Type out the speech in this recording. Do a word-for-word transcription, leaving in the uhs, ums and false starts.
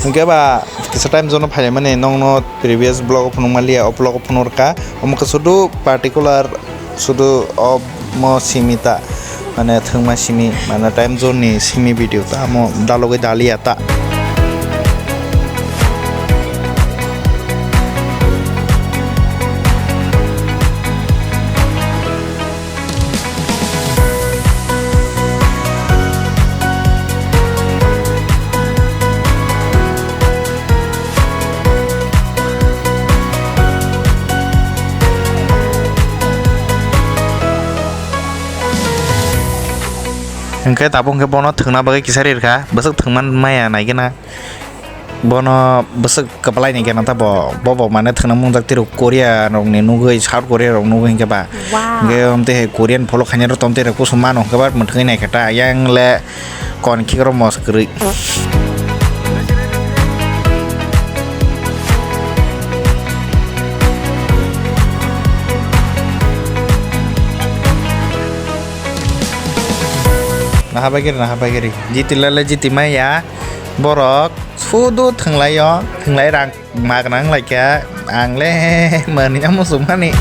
Hwnkhe ba kisa time zone no phaimani nongno previous vlog o phunukma liya, o vlog o phunukha. Omo khe sudu particular sudu omo simi ta, mane thwngma simi, mane time zone ni simi video ta, omo dalogwi daliya ta. Hwnkhe tabuk hwnkhe bono thwngna bagwi kisa rirkha, bwswk thwngma maya naigwna. Bono bwswk kwplai ni gana ta bo, bo bo mane thwngna mungjak tiro Korea rok ni nugwi, South Korea rok nugwi hwnkhe ba. Wow. Hwnkhe omtwi hai Korean follow khainai rok tomtwi rok kusu mano hwnkhe ba mwthangwi naikha ta, yang le kon khikro mos kwrwi. Naha bagiri, naha bagiri. Jiti lale jiti maya. Borok sudu thwnglaio, thwnglai rang magna wnglaikha. Ang le manwi amo sumani.